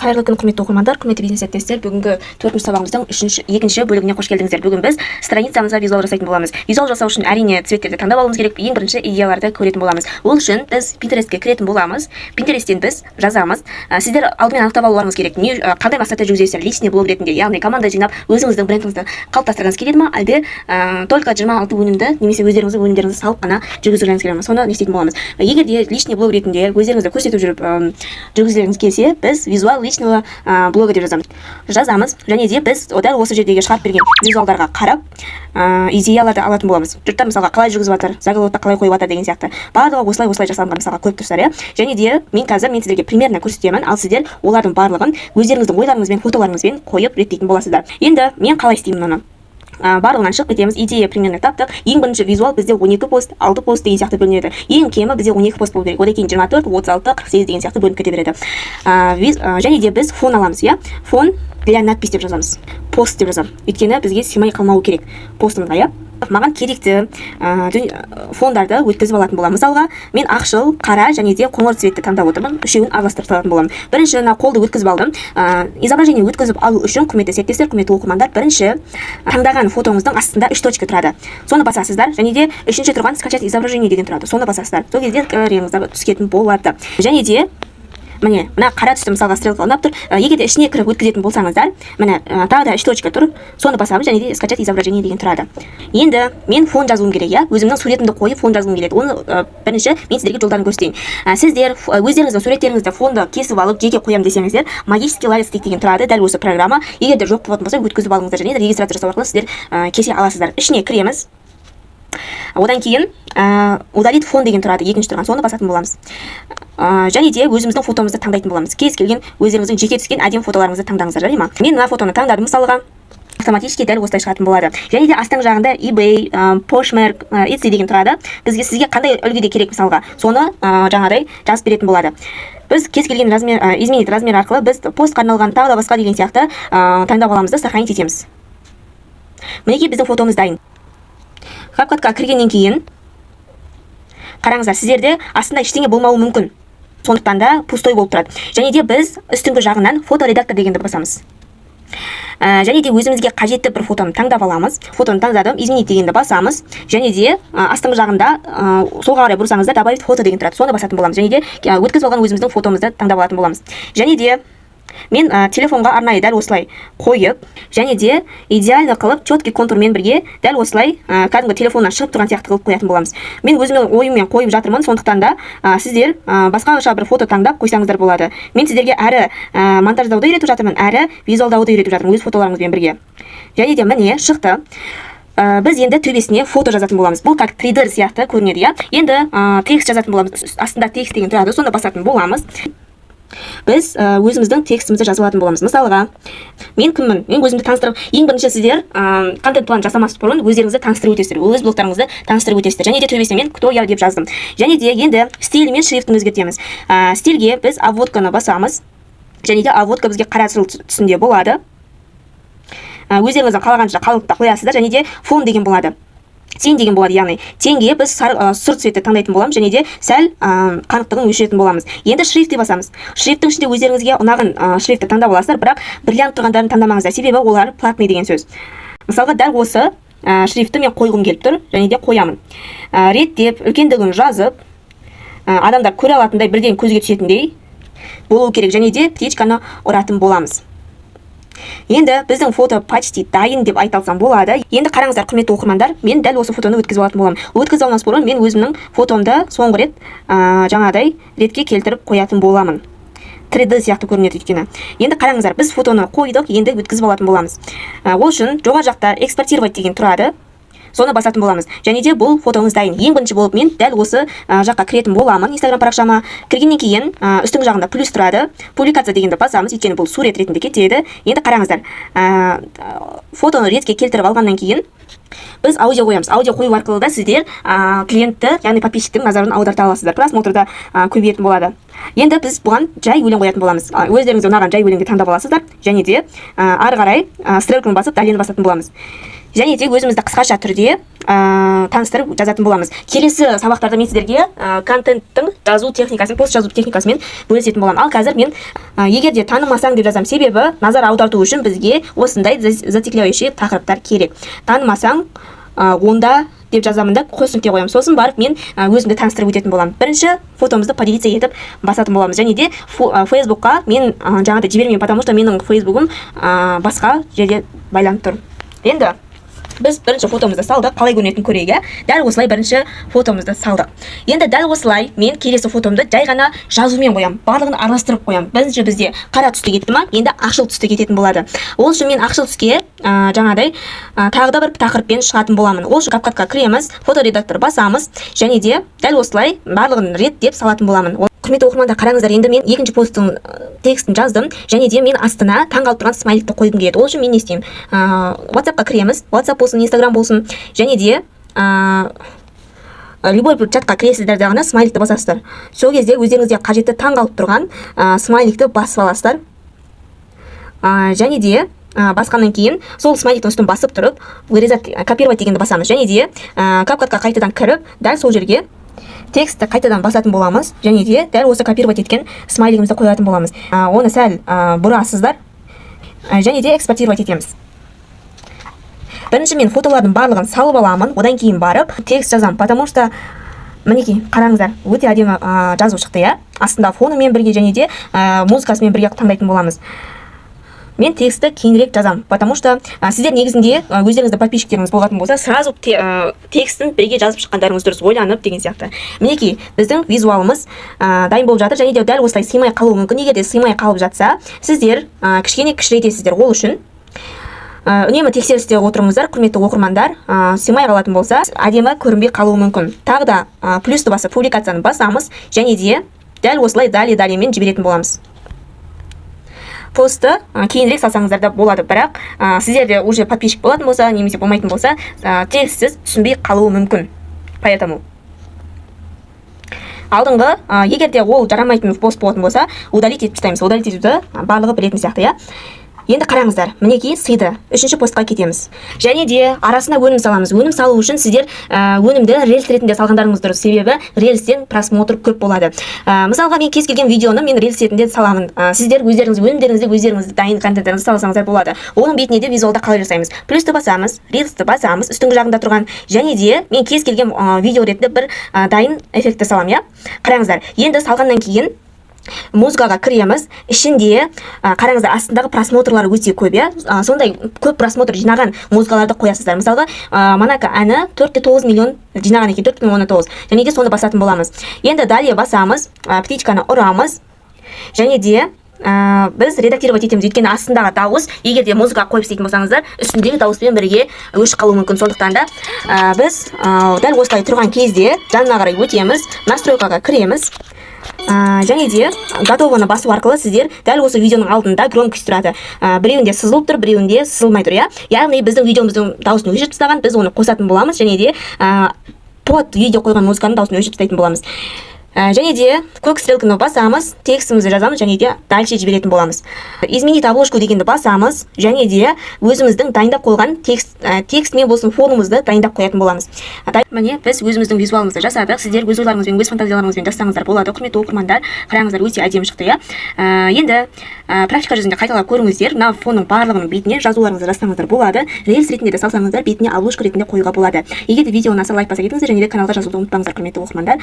Қайырлы күн, құрметті оқырмандар, құрметті бизнес әріптестер! Бүгінгі төртінші сабағымыздың үшінші, екінші бөлігіне қош келдіңіздер. Бүгін біз страницамызға визуал жасайтын боламыз. Визуал жасау үшін, әрине, цветтерді таңдап алуымыз керек. Ең бірінші идеяларды көретін боламыз. Ол үшін біз Пинтерестке кіретін боламыз. Пинтересттен біз жазамыз. Сіздер алдымен анықтап алуларыңыз керек, не қандай мақсатта жүргізесіздер: личный блог ретінде, яғни команда жинап, өзіңіздің брендіңізді қалыптастырғыңыз келеді ма, әлде только 26 өнімді немесе өздеріңіздің өнімдеріңізді салып қана жүргізгілеріңіз келе ма? Соны не істейтін боламыз. Егер де личный блог ретінде өздеріңізді көрсетіп жүріп жүргізгілеріңіз келсе, біз «визуал личного блога» деп жазамыз және де біз дәл осы жердегі шығарып берген визуалдарға қарап, идеяларды алатын боламыз. Жұрттар, мысалға, қалай жүргізіп жатыр, заголовокты қалай қойып жатыр деген сияқты, барлығы осылай осылай жасалынған, мысалға, көріп тұрсыздар, иә. Және де мен қазір мен сіздерге примерно көрсетемін, ал сіздер олардың барлығын өздеріңіздің ойларыңызбен, фотоларыңызбен қойып реттейтін боласыздар. Енді мен қалай істеймін оны? Барлығынан шығып кетеміз. Идея примерно таптық. Ең бірінші визуал бізде 12 пост, 6 пост деген сияқты бөлінеді. Ең кемі бізде 12 пост болу керек, одан кейін 24, 36, 48 деген сияқты бөлініп кете береді. Және де біз фон аламыз, иә. «Фон для надпись» деп жазамыз, «пост» деп жазамын, өйткені бізге сыймай қалмауы керек постымызға, иә. Маған керекті фондарды өткізіп алатын боламын. Мысалға, мен ақшыл, қара және де қоңыр цветті таңдап отырмын, үшеуін араластырып салатын боламын. Бірінші мына қолды өткізіп алдым. Изображение өткізіп алу үшін, құрметті серіктестер, құрметті оқырмандар, бірінші таңдаған фотоңыздың астында үш точка тұрады, соны басасыздар және де үшінші тұрған «скачать изображение» деген тұрады, соны басасыздар. Сол кезде галереяңызға түсетін болады. Және де міне, мына қара түсті, мысалға, стрелка ұнап тұр. Егер де ішіне кіріп өткізетін болсаңыздар, міне, тағы да үш точка тұр, соны басамыз және де «скачать изображение» деген тұрады. Енді мен фон жазуым керек, иә, өзімнің суретімді қойып, фон жазғым келеді. Оны бірінші мен сіздерге жолдарын көрсетейін. Сіздер өздеріңіздің суреттеріңізді фонды кесіп алып, жеке қоямын десеңіздер, «Магический лайфстик» деген тұрады, дәл осы программа. Егер де жоқ болатын болса, өткізіп алыңыздар және де регистрация жасау арқылы сіздер кесе аласыздар. Ішіне кіреміз, одан кейін «удалить фон» деген тұрады, екінші тұрған, соны басатын боламыз. Және де өзіміздің фотомызды таңдайтын боламыз. Кез келген өздеріңіздің жеке түскен әдемі фотоларыңызды таңдаңыздар, жарай ма? Мен мына фотоны таңдадым, мысалға, автоматически дәл осылай шығатын болады. Және де астыңғы жағында eBay, Poshmark, Etsy деген тұрады. Бізге, сізге қандай үлгіде керек, мысалға, соны жаңағыдай жазып беретін болады. Біз кез келген размер, изменить размер арқылы біз постқа арналған, тағы да басқа деген сияқты таңдап аламыз да, сохранить етеміз. Мінекей, біздің фотомыз дайын. CapCut-қа кіргеннен кейін, қараңыздар, сіздерде астында ештеңе болмауы мүмкін, сондықтан да пустой болып тұрады. Және де біз үстіңгі жағынан «фоторедактор» дегенді басамыз. Және де өзімізге қажетті бір фотоны таңдап аламыз. Фотоны таңдадым, «изменить» дегенді басамыз және де астыңғы жағында солға қарай бұрсаңыздар, «добавить фото» деген тұрады, соны басатын боламыз. Және де өткізіп алған өзіміздің фотомызды таңдап алатын боламыз. Және де мен телефонға арнайы дәл осылай қойып және де идеально қылып, четкий контурмен бірге дәл осылай кәдімгі телефоннан шығып тұрған сияқты қылып қоятын боламыз. Мен өзімнің ойыммен қойып жатырмын, сондықтан да сіздер басқаша бір фото таңдап қойсаңыздар болады. Мен сіздерге әрі монтаждауды үйретіп жатырмын, әрі визуалдауды үйретіп жатырмын өз фотоларыңызбен бірге. Және де міне, шықты. Біз енді төбесіне фото жазатын боламыз. Бұл как 3D сияқты көрінеді, иә. Енді текст жазатын боламыз. Астында «текст» деген тұрады, соны басатын боламыз. Біз өзіміздің текстімізді жазып алатын боламыз. Мысалға, мен кіммін, мен өзімді таныстырып. Ең бірінші сіздер контент план жасамас бұрын өздеріңізді таныстырып өтесіздер, өз блогтарыңызды таныстырып өтесіздер. Және де төбесіне мен «кто я» деп жаздым. Және де енді стиль мен шрифтін өзгертеміз. Стильге біз обводканы басамыз және де обводка бізге қара түсінде болады. Өздеріңіздің қалағанша қалыпта қоясыздар. Және де фон деген болады, тень деген болады, яғни теньге біз сары, сұр цветті таңдайтын боламыз және де сәл қанықтығын өшіретін боламыз. Енді шрифтті басамыз. Шрифттің ішінде өздеріңізге ұнаған шрифтті таңдап аласыздар, бірақ бриллиант тұрғандарын таңдамаңыздар, себебі олар платный деген сөз. Мысалға, дәл осы шрифтті мен қойғым келіп тұр және де қоямын. Реттеп, үлкендігін жазып, адамдар көре алатындай, бірден көзге түсетіндей болу керек. Және де птичканы ұратын боламыз. Енді біздің фото почти дайын деп айта алсам болады. Енді қараңыздар, құрметті оқырмандар, мен дәл осы фотоны өткізіп алатын боламын. Өткізіп алмас бұрын мен өзімнің фотомды соңғы рет жаңағыдай ретке келтіріп қоятын боламын. 3D сияқты көрінеді өйткені. Енді қараңыздар, біз фотоны қойдық, енді өткізіп алатын боламыз. Ол үшін жоғары жақта «экспортировать» деген тұрады, соны басатын боламыз. Және де бұл фотоңыз дайын. Ең бірінші болып мен дәл осы жаққа кіретін боламын. Инстаграм парақшама кіргеннен кейін үстіңгі жағында плюс тұрады, «публикация» дегенді басамыз, өйткені бұл сурет ретінде кетеді. Енді қараңыздар, фотоны ретке келтіріп алғаннан кейін біз аудио қоямыз. Аудио қою арқылы да сіздер клиентті, яғни подписчиктің назарын аударта аласыздар, просмотр да көбейетін болады. Енді біз бұған жай өлең қоятын боламыз. Өздеріңізге ұнаған жай өлеңді таңдап аласыздар және де ары қарай стрелканы басып, далее басатын боламыз. Және де өзімізді қысқаша түрде таныстырып жазатын боламыз. Келесі сабақтарда мен сіздерге контенттің жазу техникасын, пост жазу техникасымен бөлісетін боламын. Ал қазір мен «Егер де танымасаң» деп жазамын, себебі назар аударту үшін бізге осындай зацикливающий тақырыптар керек. «Танымасаң, онда» деп жазамын да, қос нүкте қоямын. Сосын барып мен өзімді таныстырып өтетін боламын. Бірінші фотомызды поделиться етіп басатын боламыз. Және де Фейсбукқа мен жаңағыдай жібермеймін, потому что менің Фейсбугім басқа жерде байланып тұр. Енді біз бірінші фотомызды салдық, қалай көрінетінін көрейік, иә. Дәл осылай бірінші фотомызды салдық. Енді дәл осылай мен келесі фотомды жай ғана жазумен қоямын, барлығын араластырып қоямын. Бірінші бізде қара түсті кетті ма, енді ақшыл түсті кететін болады. Ол үшін мен ақшыл түске жаңағыдай тағы да бір тақырыппен шығатын боламын. Ол үшін CapCut қа кіреміз, фоторедактор басамыз және де дәл осылай барлығын реттеп салатын боламын. Құрметті оқырмандар, қараңыздар, енді мен екінші посттың текстін жаздым және де мен астына таңғалып тұрған смайликті қойғым келеді. Ол үшін мен не істеймін? WhatsAppқа кіреміз, WhatsApp болсын, Instagram болсын, және де любой бір чатқа кіресіздер дағыны, смайликті басасыздар. Сол кезде өздеріңізге қажетті таңғалып тұрған смайликті басып аласыздар. Және де басқаннан кейін сол смайликтің үстін басып тұрып, вырезать, копировать дегенді басамыз. Және де CapCut қа қайтадан кіріп, дәл сол жерге текстті қайтадан басатын боламыз және де дәл осы копировать еткен смайлигімізді қоятын боламыз. Оны сәл бұрасыздар және де экспортировать етеміз. Бірінші мен фотолардың барлығын салып аламын, одан кейін барып текст жазамын, потому что мінекей, қараңыздар, өте әдемі жазу шықты, иә, астында фонымен бірге және де музыкасымен бірге таңдайтын боламыз. Мен текстті кейінірек жазамын, потому что сіздер негізінде өздеріңіздің подписчиктеріңіз болатын болса, сразу текстін бірге жазып шыққандарыңыз дұрыс, ойланып деген сияқты. Мінекей, біздің визуалымыз дайын болып жатыр. Және де дәл осылай сыймай қалуы мүмкін. Егер де сыймай қалып жатса, сіздер кішкене кішірейтесіздер. Ол үшін үнемі тексерісте отырыңыздар, құрметті оқырмандар. Сыймай қалатын болса, әдемі көрінбей қалуы мүмкін. Тағы да плюсті басып, публикацияны басамыз және де дәл осылай далее, далее мен жіберетін боламыз. Постты кейінірек салсаңыздар да болады, бірақ сіздерде уже подписчик болатын болса немесе болмайтын болса, текстсіз түсінбей қалуы мүмкін. Поэтому алдыңғы егер де ол жарамайтын пост болатын болса, удалить етіп тастаймыз. Удалить етуді барлығы білетін сияқты, иә. Енді қараңыздар, мінекей, сыйды. Үшінші постқа кетеміз және де арасына өнім саламыз. Өнім салу үшін сіздер өнімді рилс ретінде салғандарыңыз дұрыс, себебі рилстен просмотр көп болады. Мысалға, мен кез келген видеоны мен рилс ретінде саламын. Сіздер өздеріңіз өнімдеріңізді, өздеріңіз дайын контенттеріңізді салсаңыздар болады. Оның бетіне де визуалда қалай жасаймыз? Плюсті басамыз, рилсті басамыз, үстіңгі жағында тұрған, және де мен кез келген видео ретінде бір дайын эффектті саламын, иә. Қараңыздар, енді салғаннан кейін музыкаға кіреміз. Ішінде қараңыздар, астындағы просмотрлар өте көп, иә. Сондай көп просмотр жинаған музыкаларды қоясыздар. Мысалға, «Монако» әні 4,9 миллион жинаған екен, 4,9, және де соны басатын боламыз. Енді далее басамыз, птичканы ұрамыз және де біз редактировать етеміз, өйткені астындағы дауыс, егер де музыка қойып істейтін болсаңыздар, үстіндегі дауыспен бірге өшіп қалуы мүмкін. Сондықтан да біз дәл осылай тұрған кезде жанына қарай өтеміз, настройкаға кіреміз және де готовыны басу арқылы сіздер дәл осы видеоның алдында громкость тұрады. Біреуінде сызылып тұр, біреуінде сызылмай тұр, иә. Яғни біздің видеомыздың дауысын өшіріп тастаған. Біз оны қосатын боламыз және де под видео қойған музыканың дауысын өшіріп тастайтын боламыз. Және де көк стрелканы басамыз, текстімізді жазамыз және де дальше жіберетін боламыз. Изменить обложку дегенді басамыз және де өзіміздің дайындап қойған текст, текстмен болсын, фонымызды дайындап қоятын боламыз. Міне, біз өзіміздің визуалымызды жасадық. Сіздер өз ойларыңызбен, өз фантазияларыңызбен жазсаңыздар болады. Құрметті оқырмандар, қараңыздар, өте әдемі шықты, иә. Енді практика жүзінде қайталап көріңіздер. Мына фонның барлығының бетіне жазуларыңызды жазсаңыздар болады. Рилс ретінде де салсаңыздар, бетіне обложка ретінде қоюға болады. Егер де видео ұнаса, лайк баса кетіңіздер және де каналға жазылуды ұмытпаңыздар, құрметті оқырмандар.